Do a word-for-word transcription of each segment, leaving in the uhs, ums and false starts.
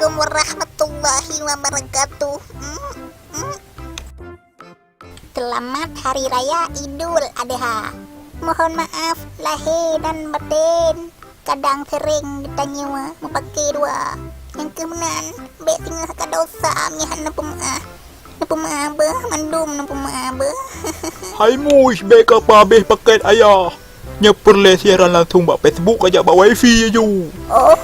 Assalamualaikum warahmatullahi wabarakatuh. Hmm, hmm. Selamat Hari Raya Idul Adha. Mohon maaf lahé dan batin. Kadang sering geutanyoe mupake dua. Nyang keuh meunan, bék singoh ka dosa meunyoe hana peumeu'ah. Neupeumeu'ah beuh, mandum neupeumeu'ah beuh. Hai Mus, bék ka peuhabéh paket ayah. Nyoe peureulée siaran langsung bak Facebook, kajak bak wifi aju. Oh.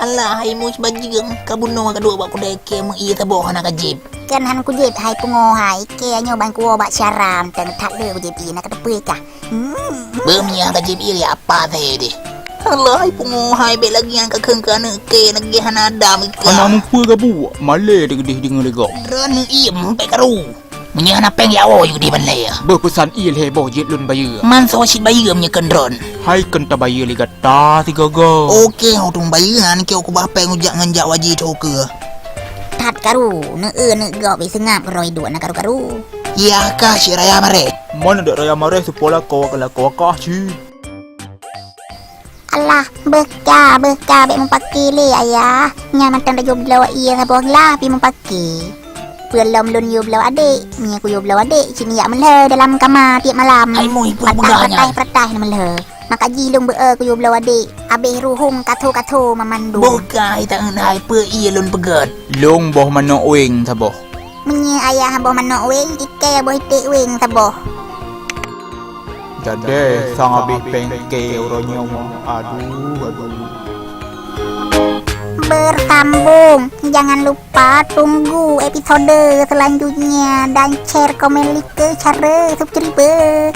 Alah, hai Mus bajeueng, ka bunoe ka duek bak kudée kée meuié saboh hana ka jieb. Kan han kujieb, hai pungoh hai, kée nyoe ban kuwoe bak siaran, teunthat le kujieb ié na ka teupeu kah. Hmm. Beumiah ka jieb ié apa saja deh. Alah, hai pungoh hai, bék lagée nyan ka kheun keu aneuk kée, lagée hana adam ikah. Hana mupeue gabuek, malée deuh deungoe lé gob. Droeneuh iem, bék karu. Meunyoe hana péng, jak woe yue deh ban lhée. Beuh peusan ié lhée boh jeuet lôn bayeue. Man soe cit bayeue meunyoe kheun droen. Hai kheun tabayeue lé gata sigoe-goe. Oke, ho tueng bayeue nyan keu kubah péng ujak ngon jak waji tho keue. That karu, neu-eu neuk gob seungab roe duek na karu-karu. Yah kah cit raya mareh. Mana dek raya mareh seupôt lakoe keu lakoe kah cit. Alah, beuh ka, beuh ka, bék mupake lé ayah. Nyan mantong tajok bloe ié saboh glah pih mupake. Peue lom lôn yue bloe adek, meunyoe kuyue bloe adek, cit jak meulhée dalam kama tiep malam. Hai Mus, peue peugah nyan? Peratai-peratai na meulhée. Maka jih lôn beu-e kuyue bloe adek, abéh ruhueng katho-katho mamandum. Boh ka hai taeun hai peue ié lôn peugét. Lôn boh manok weng saboh. Meunyoe ayah boh manok weng, ikei boh iték weng saboh. Jadeh sang abéh péng kée uroe nyoe. Aduh, aduh. Bersambung, jangan lupa tunggu episode selanjutnya dan share, komen, like, share, subscribe.